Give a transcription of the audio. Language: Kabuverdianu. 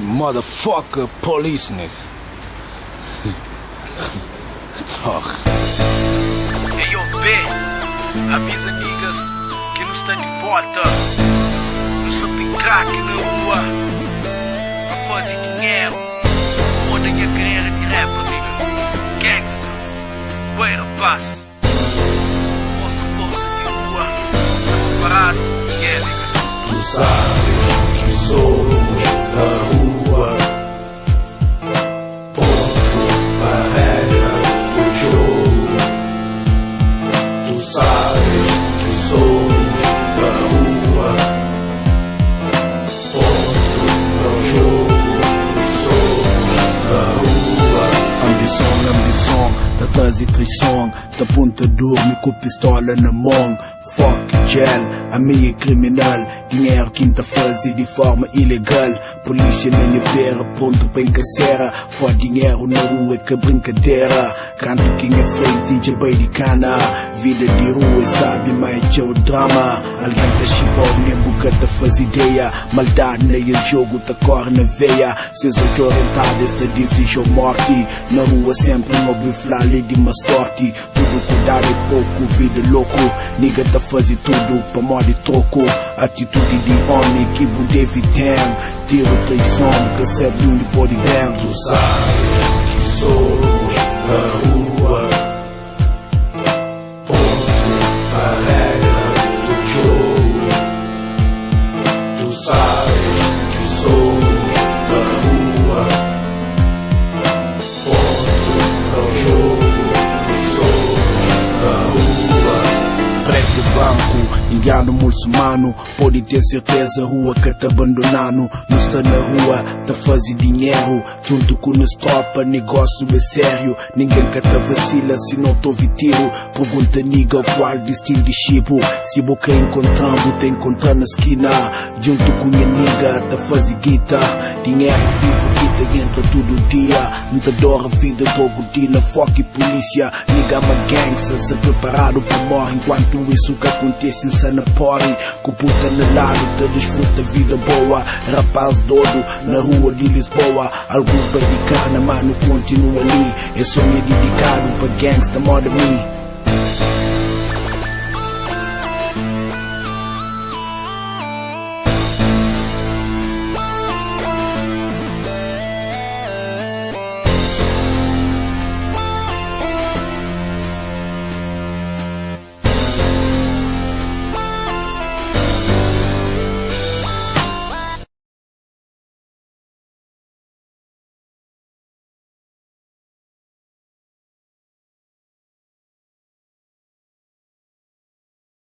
Motherfucker police nigga Talk. Eyo B, avisa niggas que nu sta di volta. Nu sta poi crack na rua pa faze dinheru. Foda nha carreira di rapper nigga. Gangsta, bai rapaz. Mostra força di rua, sta preparado? Yeah nigga. Tu sabes que somos da rua. Ponto pa regra do jogo. Tu sabes que somos da rua. Ponto pa o jogo. Somos da rua. Ambison, ambison, ta traze trison. Ta punta durmi ku pistola na mon. Fuck jail, ami é kriminal. Dinheru ki N ta faze di forma ilegal. Polísia na nha bera, prontu pa enkarsera. Fó dinheru na rua é ka brinkadera. Kantu ki nha frenti dja bai di kana. Vida di rua é sabi, ma é txeu drama. Algen ta xibau, nen bu ka ta faze ideia. Maldadi na es jogu ta kore na veia. Ses odju orientadu es ta dizejau morti. Na rua sempri N obi fla lei di mas forti. Tudu kudadu é poku, vida loku. Nigga ta faze tudu pamodi troku. Atitudi di omi ki bu deve ten. Tiru, traison, bu ka sabe di undi pode ben. Tu sabes que somos da rua. Ponto pa regra do jogo. Tu sabes que somos da rua. Ponto pa o jogo. Somos da rua. Preto branco, indiano, muçulmano. Pode ter certeza, rua ka ta abandonanu. Nu sta na rua, ta faze dinheru. Junto ku nos tropa, negócio é sério. Ninguém ka ta vacila se não te ouvir tiro. Pergunta nigga qual destino de chibo. Se bu ka encontrar, bu ta encontrar na esquina. Junto com minha nigga, ta faze guita. Dinheiro vivo que ta entra todo dia. Não te adora vida, drogo dealer, fuck polícia. Nigga, I'm a gangster, se preparado pra morrer. Enquanto isso que acontece em Sanapori. Com puta no lado, te desfruta vida boa. Rapaz doido, na rua de Lisboa. Alguns bem de cana, mano, continua ali. Esse sonho é dedicado pra gangsta, moda me.